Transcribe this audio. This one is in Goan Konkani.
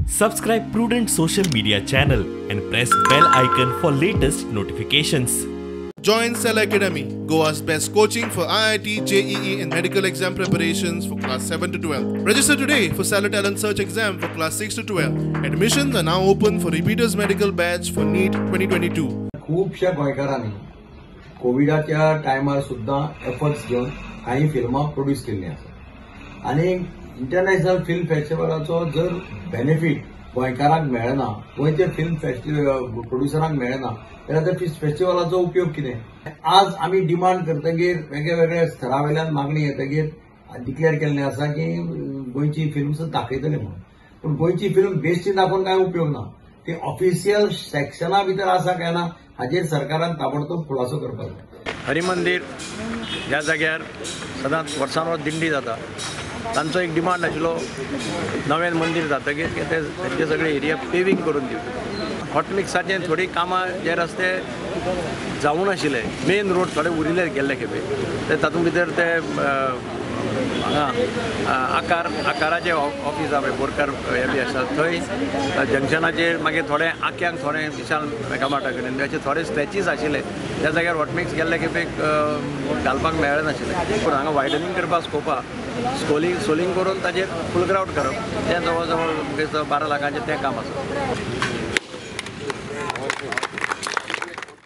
Subscribe Prudent Social Media channel and press bell icon for latest notifications. Join Cell Academy, Goa's best coaching for IIT, JEE and medical exam preparations for class 7 to 12. Register today for Cellar Talent Search exam for class 6 to 12. Admissions are now open for repeaters medical batch for NEET 2022. खुबश्या गोंयकारांनी कोविडाच्या टायमार सुद्दां एफर्ट्स घेवन काही फिल्मां प्रोड्यूस केल्लीं आसा आनी इंटरनॅशनल फिल्म फेस्टिवलाचो जर बेनिफीट गोंयकारांक मेळना, गोंयचे फिल्म फेस्टिवल प्रोड्युसरांक मेळना जाल्यार त्या फेस्टिवलाचो उपयोग कितें? आज आमी डिमांड करतगीर वेगळ्या स्तरा वयल्यान मागणी येतगीर डिक्लेअर केल्लें आसा की गोंयची फिल्म्स दाखयतले म्हणून, पूण गोंयची फिल्म बेश्टी दाखोवन कांय उपयोग ना. ती ऑफिशियल सेक्शना भितर आसा काय ना हाजेर सरकारान ताबडतोब खुलासो करपाक जाय. हरिमंदीर ह्या जाग्यार सदांच वर्सान वर्स दिंडी जाता. तांचो एक डिमांड आशिल्लो नवें मंदीर जातकीर की ते तेंचे सगळे एरिया पेवींग करून दिवचे. हॉटमिक्साचें थोडीं कामां जे रस्ते जावूं नाशिल्ले, मेन रोड थोडे उरिल्ले गेल्ले खेपे, ते तातूंत भितर ते हांगा आकाराचें ऑफीस आसा पळय, बोरकार हे बी आसा थंय जंक्शनाचेर, मागीर थोडे आक्यांक थोडे विशाल मेगामार्टा कडेन अशे थोडे स्ट्रेचीस आशिल्ले त्या जाग्यार हॉटमिक्स गेल्ले खेपेक घालपाक मेळनाशिल्लें. पूण हांगा वायडनींग करपाक स्कोप आसा. सोलिंग करून ताजेर फूल ग्रावट करप तें जवळ जवळ 12 लाखांचें तें काम आसा.